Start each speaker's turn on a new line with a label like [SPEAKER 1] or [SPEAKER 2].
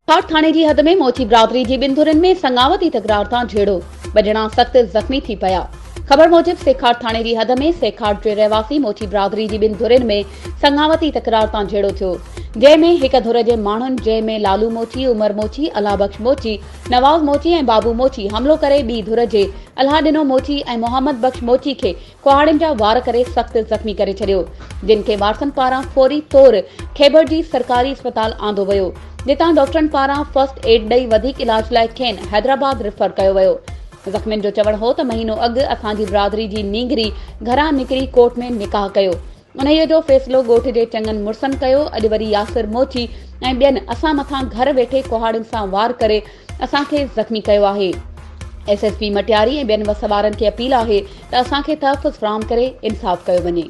[SPEAKER 1] سيکاٽ ٿاڻي جي حد ۾ موچي برادري جي ٻن ڌرين ۾ سڱاوتي تڪرار تان جهيڙو، ٻه ڄڻا سخت زخمي ٿي پيا. خبر موجب سيکاٽ ٿاڻي جي حد ۾ سيکاٽ جي رهواسي موچي برادري جي ٻن ڌرين ۾ سڱاوتي تڪرار تان جهيڙو ٿيو، جنهن ۾ هڪ ڌر جي ماڻهن جنهن ۾ لالو موچي، عمر موچي، الله بخش موچي، نواز موچي ۽ بابو موچي حملو ڪري ٻي ڌر جي الهه ڏنو موچي ۽ محمد بخش موچي کي ڪهاڙين جا وار ڪري سخت زخمي ڪري ڇڏيو، جن کي وارثن پاران فوري طور کيبر جي سرڪاري اسپتال آندو ويو، جتان ڊاڪٽرن پاران فرسٽ ايڊ ڏئي وڌيڪ علاج لاء کين حيدرآباد ريفر ڪيو ويو. زخمين جو چوڻ هو ته مهينو اڳ اسان جي برادري جي نينگري گهران نڪري ڪورٽ ۾ نڪاح ڪيو، انهيء جو فيصلو ڳوٺ جي چڱن مڙسن ڪيو، اڄ وري ياسر موچي ۽ ٻين اسان مٿان گهر ويٺي ڪهاڙين سان وار ڪري اسان کي زخمي ڪيو آهي. ايس ايس پي مٽياري ۽ ٻين وس وارن کي اپيل آهي ته اسان کي تحفظ فراهم ڪري انصاف ڪيو وڃي.